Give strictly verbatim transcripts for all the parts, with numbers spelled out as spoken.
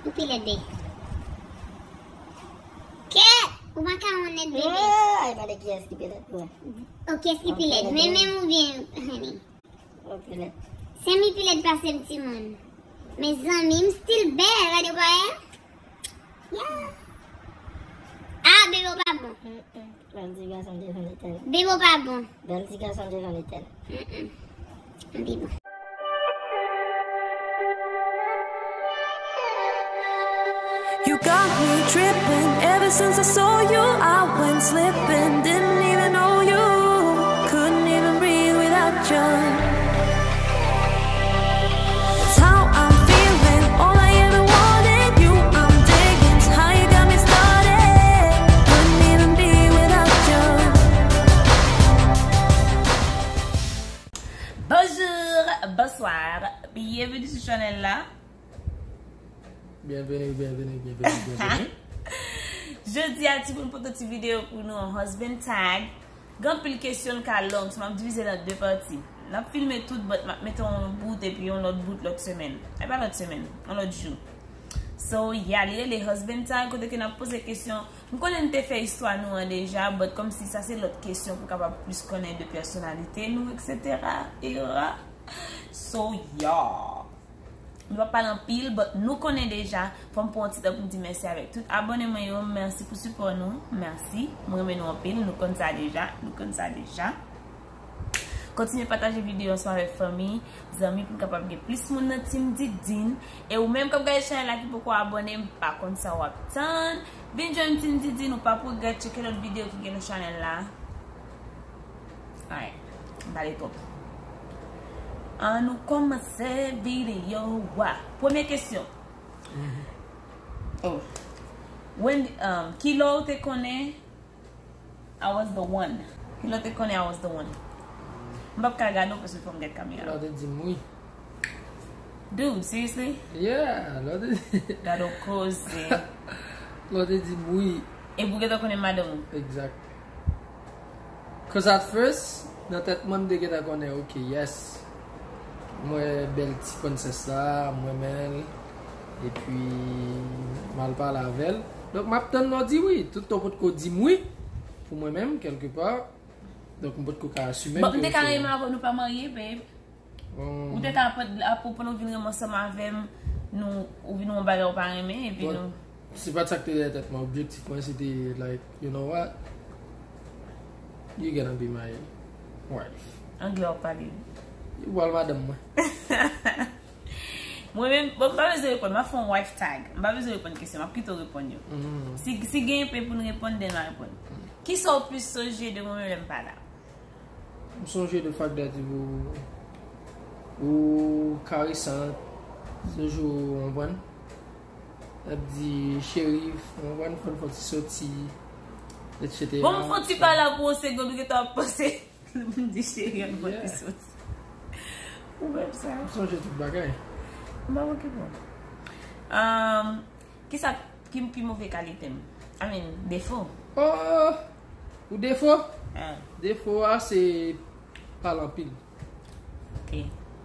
Ou pi lèd, babe. Kèt! Ou pa ka onèt, bebe. Ah, e pa de kiyès ki pi lèd, non. Oh, kiyès ki pi lèd? Men menm oubyen, honey? Ou pi lèd. Semi pi lèd pase m, timoun. Mezanmi, m still bèl, gade w pa wè? Yeah. Ah, bebe, ou pa bon. Mm-mm. Bèl ti gason devan Letènèl. Bebe, ou pa bon. Bèl ti gason devan Letènèl. Mm-mm. Anpi bon. You got me tripping. Ever since I saw you, I went slipping. Didn't even know you. Couldn't even breathe without you. That's how I'm feeling. All I ever wanted, you I'm digging. How you got me started. Couldn't even be without you. Bonjour, bonsoir, byenveni sou chanèl la. Byenveni, byenveni, byenveni, byenveni. Jodi a, timoun pote ti videyo pou nou, an husband tag. Gen anpil kesyon, l ka long, so m ap divize l an de pati. N ap filme tout, but m ap mete yon bout epi yon lòt bout lòt semèn. E pa lòt semèn, yon lòt jou. So, yeah, li rele husband tag, kote ke n ap poze kesyon. M konnen n te fè istwa nou an deja, but kòmsi sa se lòt kesyon pou kapab plis konnen de pèsonalite nou, et cetera, et cetera. So, yeah. Nou p ap pale anpil, but nou konnen deja. Fò m pran yon ti tan pou m di mèsi avèk tout abòne mwen yo. Mèsi pou sipò nou. Mèsi. Mwen renmen nou anpil. Nou konn sa deja. Nou konn sa deja. Kontinye pataje videyo ansanm avèk fanmi, zanmi, pou n kapab gen plis moun nan Team Didine. E ou menm k ap gade chanèl la ki poko abòne, m pa konn sa w ap tann. Vin jwenn Team Didine, ou p ap regrèt, tcheke lòt videyo ki gen nan chanèl la. Alright, m pale twòp. An nou kòmanse videyo a. Premye kesyon. Oh. When, um, kilè w te konnen I was the one? Kilè w te konnen I was the one? M p ap ka gade w paske fò m gade kamera. Lè w te di m wi. Dude, seriously? Yeah, lè w te Gade w koze. Lè w te di m wi. Epi w gentan konnen madanm ou? Exact. 'Cause at first, nan tèt mwen, m te gentan konnen, ok, yes. M wè bèl ti princess la, m renmen l. Epi, m al pale avè l. Donk, m ap tann lè w di wi. Toutan w potko di m wi, pou mwen menm, kèlkepa. Donk, m potko ka asime ke se... Bon, m te ka renmen avè w, nou pa marye, babe. Ou te ka ap, ap, pandan w vin renmen ansanm avè m, nou, ou vin wè yon bagay ou pa renmen, epi nou... Se pa t sa k te dèyè tèt mwen. Objektif mwen, se te, like, you know what? You're gonna be my wife. Anglè w ap pale. Ou pral madanm mwen. Mwen menm, bon, m pa bezwen reponn. M ap fè yon wife tag. M pa bezwen reponn kesyon. M ap kite w reponn yo. Si, si gen pe pou n reponn, then m a reponn. Kisa w plis sonje de mwen menm lè m pa la? M sonje the fact that ou, ou karesan, toujou, w konprann? Ap di cheri, w konprann, fò n fè ti soti, et cetera. Bon, m fè ti pale pou yon segonn, ou gentan ap panse pou m di cheri, ann fè ti soti. Ou menm sa. M sonje tout bagay. M pa okipe w. Um, Kisa ki, ki move kalite m? I mean, defo. Oh, ou defo? Ah. Defo a se pale anpil. Ok.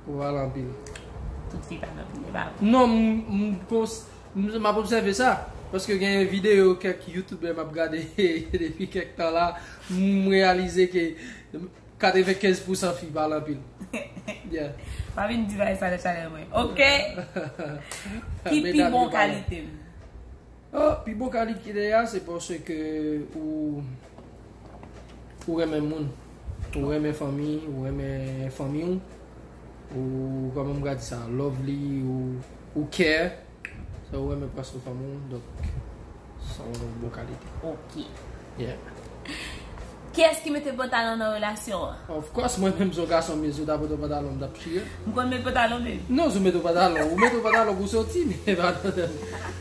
Ou pale anpil. Tout fi pale anpil, e pa vre? Non, m, m, kons-, m, m ap obsève sa. Paske gen videyo kèk youtubè m ap gade depi kèk tan la, m reyalize ke katrevenkenz pousan fi pale anpil. Yeah. Pa vin di bagay sa nan chanèl mwen. Ok? Ki pi bon kalite m? Oh, pi bon kalite a, se paske ou, ou renmen moun. Ou renmen fanmi, ou renmen fanmi w. Ou, kòman m ka di sa, lovely, ou, ou care. Sa ou renmen pase fanmi w, donk, se yon bon kalite. Ok. Yeah. Kiyès ki mete pantalon nan relasyon an? Of course, mwen menm se yon gason, men si w ta pote yon pantalon, m t ap chire. M konn met pantalon, babe. Non, si w mete yon pantalon, ou mete yon pantalon pou soti, men pa nan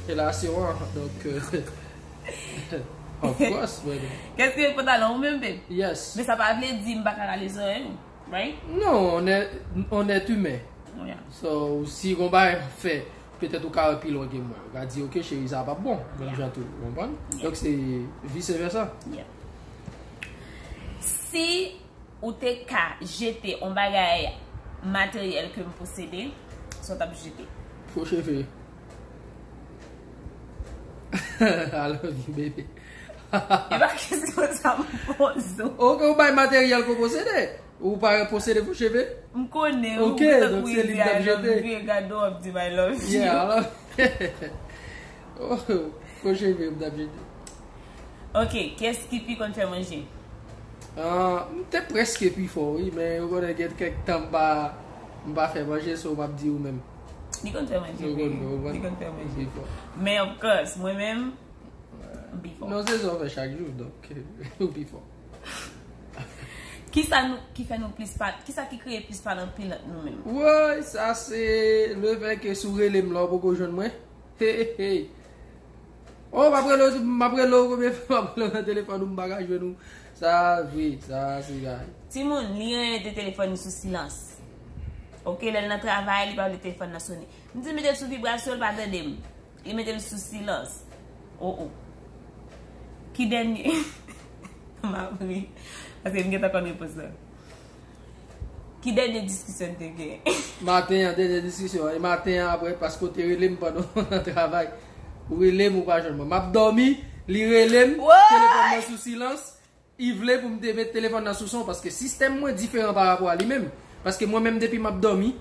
relasyon an. Donk, euh, of course, mwen menm. Kiyès ki met pantalon, ou menm, babe? Yes. Men sa pa vle di m pa ka rale zòrèy ou. Right? Non, on est, on est humain. Yeah. So, si gon bagay fè, petèt ou ka wè pi lwen ke mwen. Ou ka di, ok, cheri, sa p ap bon. Menm jan tou, ou konprann? Yeah. Donk, se vice versa. Yeah. Si ou te ka jete on bagay materyèl ke m posede, sa w t ap jete? Fo cheve. I love you, baby. E pa kesyon sa m poze w. Ok, ou bay materyèl ke w posede. Ou pa posede fo cheve? M konnen, ou Ok, gentan donk se li m t ap jete. Vye gade w ap di m I love you. Yeah, alò. Oh, fo cheve m t ap jete. Ok, kiyès ki pi konn fè manje? Ah, m te prèske pi fò, wi, men ou konnen gen kèk tan m pa, m pa fè manje, so m ap di ou menm. Li konn fè manje, wi. Li konn fè manje. Pi fò. Men, of course, mwen menm, m pi fò. Non, se sa w fè chak jou, donk, ou pi fò. Kisa nou, ki fè nou plis pa, kisa ki kreye plis pale anpil ant nou menm? Woy, sa se le fè ke si w rele m la, w poko jwenn mwen. Hey, hey, hey. Oh, m ap rele w, m ap rele w, konbyen fwa m ap rele w nan telefòn ou, m pa ka jwenn ou. Sa vre, sa se vre. Timoun, li renmen mete telefòn li sou silans. Ok, lè l nan travay, li pa vle telefòn nan sonnen. M di l mete l sou vibrasyon, li pa tande m. Li mete l sou silans. Oh, oh. Ki dènye? M ap ri. Paske m gentan konn repons lan. Ki dènye diskisyon n te gen? Maten an, dènye diskisyon an. E maten an, apre, paske w te rele m pandan w nan travay. Ou rele m, ou pa jwenn mwen. M ap dòmi, li rele m, What? Telefòn mwen sou silans. Li vle pou m te met telefòn nan sou son, paske sistèm mwen diferan pa rapò a li menm. Paske mwen menm, depi m ap dòmi,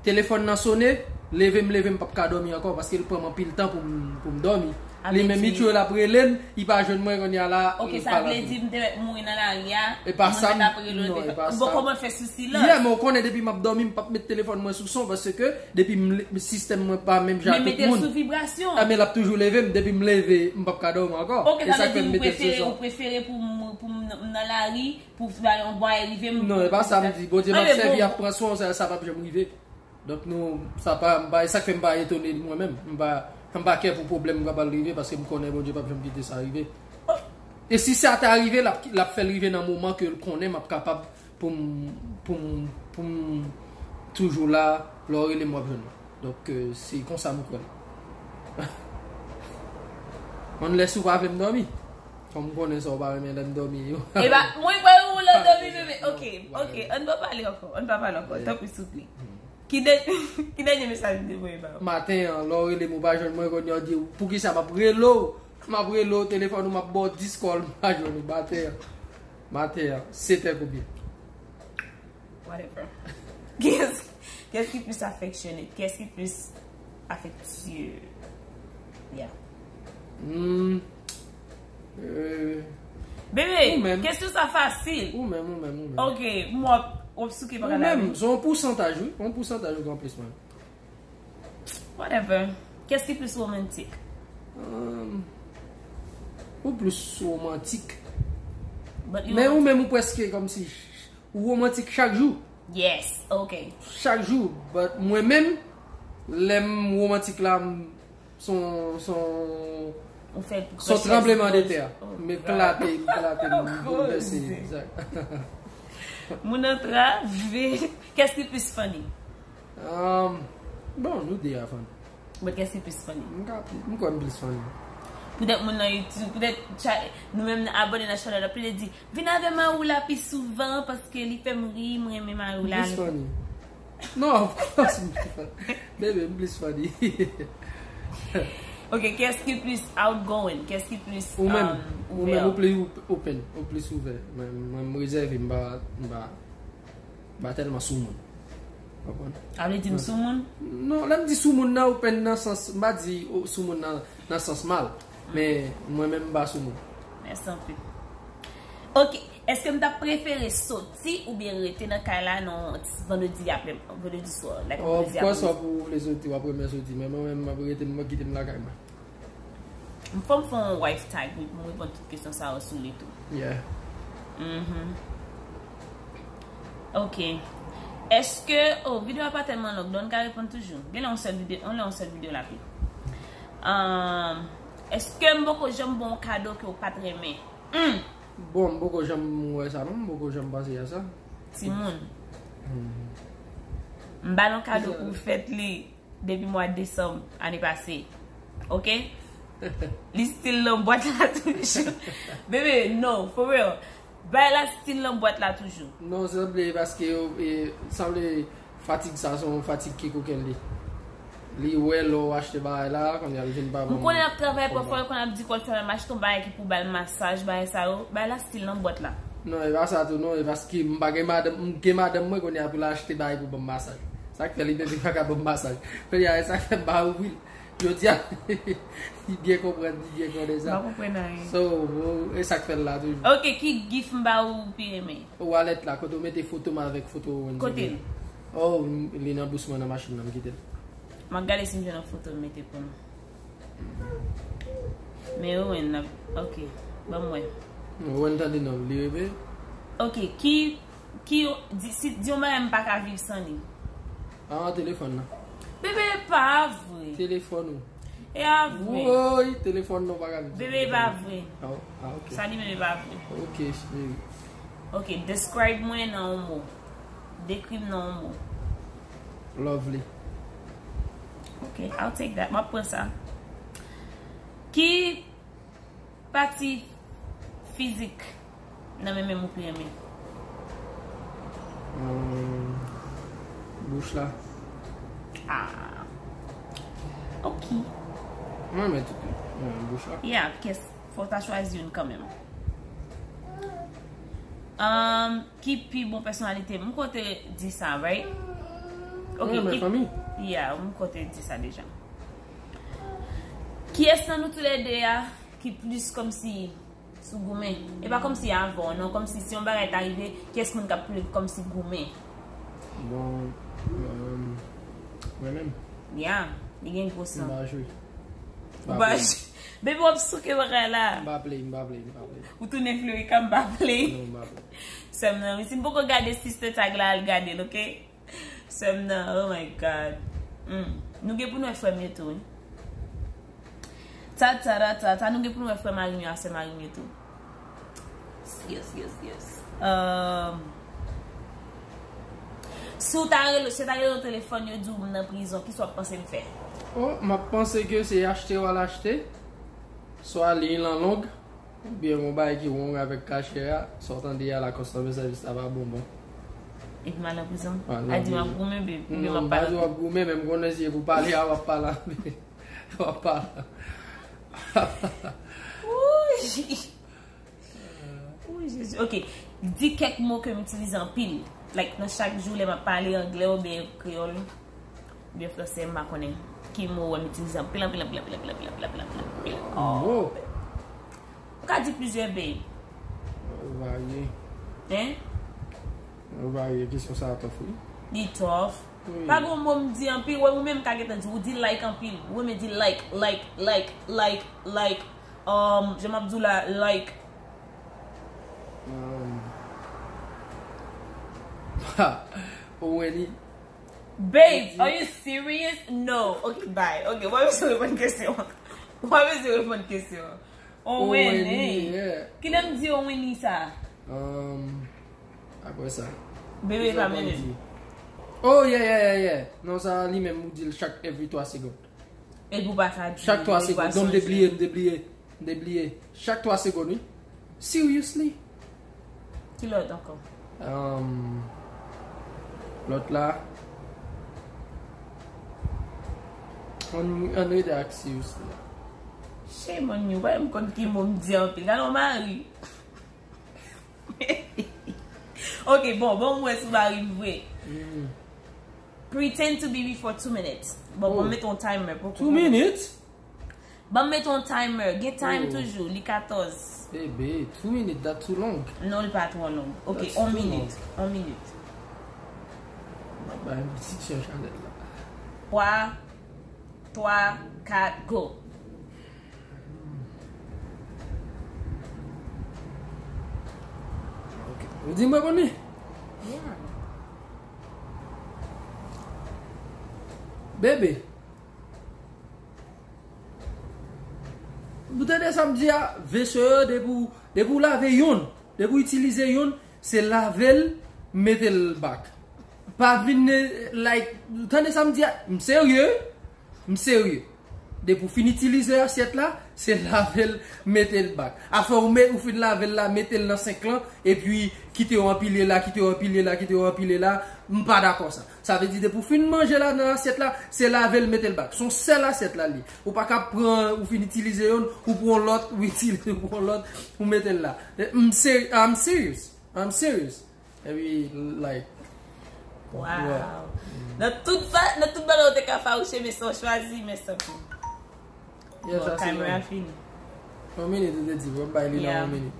telefòn nan sonnen, leve m leve, m p ap ka dòmi ankò, paske l pran m anpil tan pou m, pou m dòmi. Li menm, li tchwe, l ap rele m, li pa jwenn mwen, kounye a la, Ok, sa vle di m te mèt mouri nan lari a, e pa sa, m ap rele w non, e pa sa. Bon, kòman fè sou silans? Yeah, men w konnen depi m ap dòmi, m p ap met telefòn mwen sou son, paske depi m le-, sistèm mwen pa menm jan ak tout moun. Men mete l sou vibrasyon. Ah, men l ap toujou leve m, depi m leve, m p ap ka dòmi ankò. Ok, sa vle di ou prefere, ou prefere pou m, pou m nan, m nan lari, pou yon bagay rive m. Non, e pa sa m di. Bondye m ap sèvi ap pran swen w, sa, sa p ap janm rive. Donk nou, sa pa, m pa, e sa k fè m pa etone mwen menm. M pa, m pa kè pou pwoblèm m kapab rive paske m konnen Bondye p ap janm kite sa rive. E si sa ta rive, l ap, l ap fè l rive nan moman ke l konnen m ap kapab pou m, pou m, pou m toujou la, lè w rele m w ap jwenn mwen. Donk, euh, se konsa m kwè l. Unless ou pa vle m dòmi. Kòm m konnen sa w pa renmen lè m dòmi. E ba, mwen kwè ou lè w dòmi, bebe. Ok, ok, ann pa pale ankò, ann pa pale ankò, tanpri, souple. Ki dè-, ki dènye mesaj m te voye ba ou? Maten an, lè w rele m, ou pa jwenn mwen, kounye a w di, poukisa m ap rele w? M ap rele w, telefòn ou, m ap ba w dis kòl, m pa jwenn ou. Maten an, maten an, sèt è konbyen? Whatever. Kiyès, kiyès ki plis affectionate? Kiyès ki plis affectueux? Yeah. Hmm. Euh, Bebe, ou menm. Kesyon sa fasil. Ou menm, ou menm, ou menm. Ok, m wè w ap souke pa ka lave. Ou menm, se yon pousantaj, wi. Yon pousantaj ou gen plis mwen. Whatever. Kiyès ki plis romantik? Um, ou plis romantik. Men ou menm ou prèske kòmsi ou romantik chak jou. Yes, ok. Chak jou. But mwen menm, lè m romantik la, m son, son, son tranbleman de tè. M eklate, m eklate, m boulvèse. Moun antrave. Kiyès ki plis funny? Um, bon, nou de a funny. But kiyès ki plis funny? M ka, m kwè m plis funny. Poutèt moun nan YouTube, poutèt cha-, nou menm nan abòne nan chanèl la, pi li di, vin avè Maroula pi souvan, paske li fè m ri, m renmen Maroula. M plis funny. Non, of course, m plis funny. Bebe, m plis funny. Ok, kiyès ki plis outgoing? Kiyès ki plis, um, ouvè? Ou menm, ou plis op-, open, ou plis ouvè. Mwen, mwen, m rezève, m pa, m pa, m pa tèlman sou moun. Konprann? Sa vle di m sou moun? Non, lè m di sou moun nan, open nan sans, m pa di, o, sou moun nan, nan sans mal. Men mwen menm m pa sou moun. Mèsi anpil. Ok, èske m ta prefere soti oubyen rete nan kay la nan vandredi apre, vandredi swa, like, vandredi apre? Of course, w ap, ou vle soti, w ap renmen soti, men mwen menm, m ap rete, m ap kite m lakay mwen. M fò m fè yon wife tag, wi, pou m reponn tout kesyon sa yo sou li tou. Yeah. Mhm. Ok. Èske, oh, videyo a pa tèlman long, donk n ka reponn toujou. Gen lè yon sèl videyo, yon lè yon sèl videyo l ap ye. Um, èske m poko janm ba w kado ke w pa t renmen? Hmm. Bon, m poko janm wè sa non, m poko janm panse a sa. Timoun. Hmm. M ba l yon kado pou fèt li depi mwa desanm ane pase. Ok? Li still nan bwat la toujou. Bebe, no, for real. Bagay la still nan bwat la toujou. Non, sanble paske yo, e, sanble fatig sa, se yon fatig ki kokenn li. Li wè lè w achte bagay la, kounye a l vin pa ban m. M konnen l ap travay pou fò, l konn ap di kò l fè m achte yon bagay ki pou ba l masaj, bagay sa yo. Bagay la still nan bwat la. Non, e pa sa tou non, e paske m pa gen madanm, m gen madanm mwen kounye a pou l achte bagay pou ban m masaj. Sa k fè li menm li pa ka ban m masaj. Kounye a, e sa k fè m pa ouvri l. Jodi a, li byen konprann, li byen konnen sa. M pa konprann anyen. So, e sa k fè l la toujou. Ok, ki gift m ba ou pi renmen? Wallet la, kote w mete foto m avèk foto Wendy. Kote l? Oh, li nan bous mwen nan machin nan, m kite l. M ap gade si m jwenn yon foto m mete pou nou. Men Owen nan, ok, ban m wè. Owen tande non, li reve. Ok, ki, ki, di, si, di yon bagay m pa ka viv san li. Ah, telefòn nan. Bebe, e pa vre. Telefòn ou. E a vre. Woy, telefòn nan pa ka viv san. Bebe, e pa vre. Ah, ah, ok. Sa li menm e pa vre. Ok, cheri. Ok, describe mwen nan yon mo. Dekri m nan yon mo. Lovely. Ok, I'll take that. M ap pran sa. Ki pati fizik nan men men m ou pi renmen? Hmm, bouch la. Ah. Ok. Mwen renmen tout. Mwen renmen bouch la. Yeah, because fò w ta chwazi youn kanmenm. Um, ki pi bon pèsonalite m? M konn te di sa, right? Ok, mwen renmen fanmi. Yeah, m konn te di sa deja. Kiyès nan nou toulède a ki plis kòmsi sou goumen? E pa kòmsi avè w, non, kòmsi si yon bagay ta rive, kiyès moun k ap plis kòmsi goumen? Bon, um, mwen menm. Yeah, li gen gwo san. M pa jwe. Ou pa jwe. Baby, w ap souke bagay la. M pa play, m pa play, m pa play. Ou tounen Florika, m pa play. Non, m pa play. Sè m nan, wi, si m poko gade Sister Tag la, al gade l, ok? Sè m nan, oh my God. Hmm. Nou gen pou nou wè frè m yo tou, wi. Ta, ta, ta, ta, ta, nou gen pou nou wè frè mari m yo a sè mari m yo tou. Yes, yes, yes. Um, si w ta rele, si yo ta rele w telefòn, yo di w m nan prizon, kisa w ap panse m fè? Oh, m ap panse ke se achte w al achte, swa li lan long, oubyen yon bagay ki wrong avèk kachè a, sa w tande a la customer service la pa bon, bon. Epi m al nan prizon? A di m ap goumen, babe. Non, m pa di w ap goumen, men m konnen si e pou pale a, w ap pale. W ap pale. Wouy! Wouy, Jezi. Ok. Di kèk mo ke m itilize anpil. Like, nan chak jou, lè m ap pale anglè oubyen kreyòl, oubyen fransè, m pa konnen. Ki mo w wè m itilize anpil, anpil, anpil, anpil? Mo? Ou ka di plizyè, babe. Varye. Hein? Ou varye, kesyon sa a tough, wi. Li tough. Wi. Pa gen yon mo m di anpil, wè, ou menm ka gentan di, ou di like anpil. Ou renmen di like, like, like, like, like. Um, jan m ap di w la, like. Um. Ha. Ou wè li. Babe, are you serious? No. Ok, bye. Ok, w pa bezwen reponn kesyon. W pa bezwen reponn kesyon. Owen, Owen, yeah. Kilè m di Owen sa? Um, apre sa. Bebe pa menm. Oh, yeah, yeah, yeah, yeah. Non, sa li menm ou di l chak every twa segonn. Epi w pa ka di. Chak twa segonn. Non, m te bliye, m te bliye. M te bliye. Chak twa segonn, wi. Seriously? Ki lòt ankò? Um, lòt la. Ann, ann rete ak seriously la. Shame on you. Why m konn ki mo m di anpil? Gade yon mari. Ok, bon, bon, m wè si w mari m vre. Mm. Pretend to be me for two minutes. Bon, bon, oh. Mete yon timer pou. Two minutes? Ban m mete yon timer. Gen time toujou. Li katòz. Bebe, two minutes, that too long. Non, li pa twò long. Ok, yon minit. Yon minit. M ap bay yon ti chan chanèl la. Twa, twa, kat, go. Ok. Ou di m reponn li? Yeah. Bebe. Ou tande sa m di a, vese yo, depi w, depi w lave youn, depi w itilize youn, se lave l, mete l back. Pa vin, eh, like, ou tande sa m di a, m serye, m serye. Depi w fin itilize asyèt la, se lave l, mete l back. Afè ou, met, ou fin lave l la, mete l nan senk lan, epi kite yo anpile la, kite yo anpile la, kite yo anpile la, m pa dakò sa. Sa vle di, depi w fin manje la nan asyèt la, se lave l, mete l back. Se yon sèl asyèt la li. Ou pa ka pran, ou fin itilize youn, ou pran lòt, ou itilize, ou pran lòt, ou mete l la. M seri-, I'm serious. I'm serious. Epi, like, Wow. Nan tout ba, nan tout bagay ou te ka fawouche, men sa w chwazi, men sankou. Yeah, Bon, sa se kamera yon, fini. Yon minit, ou te di, w ap bay li nan Yeah. Yon minit.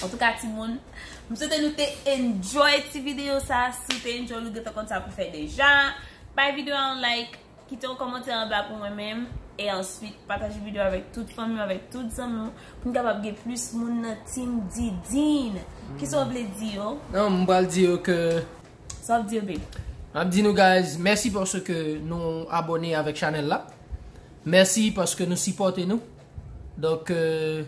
Antouka, timoun, m swete nou te enjoy ti videyo sa. Si w te enjoy, ou gentan konn sa pou fè deja. Bay videyo a yon like, kite yon kòmantè anba pou mwen menm. E answit, pataje videyo avèk tout fanmi w, avèk tout zanmi w, pou n kapab gen plis moun nan Team Didine. Kisa w vle di yo? Non, m pral di yo ke Sa w ap di yo, babe? M ap di nou, guys, mèsi paske nou abòne avèk chanèl la. Mèsi paske nou sipòte nou. Donk, euh,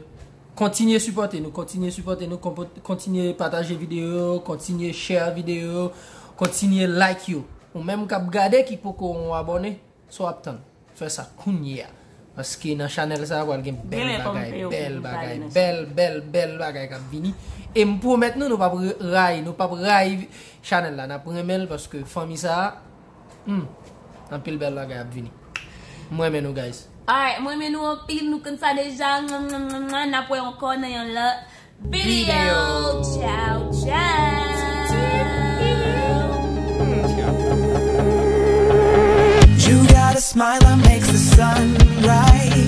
kontinye sipòte nou, kontinye sipòte nou, konpo-, kontinye pataje videyo yo, kontinye share videyo yo, kontinye like yo. Ou menm k ap gade ki poko yon abòne, sa w ap tann? Fè sa kounye a. Paske nan chanèl sa a pral gen bèl Genlè fò m bagay, peye w bèl pou m pale bagay, nan bèl, bèl, bèl bagay k ap vini. E m pwomèt nou, nou p ap rayi, nou p ap rayi chanèl la. N ap renmen l paske fanmi sa a, hmm, anpil bèl bagay ap vini. M renmen nou, guys. Alright, mwen renmen nou anpil, nou konn sa deja. Mwa, mwa, mwa, mwa. N ap wè ankò nan yon lòt videyo. Ciao, ciao. You got a smile that makes the sun rise.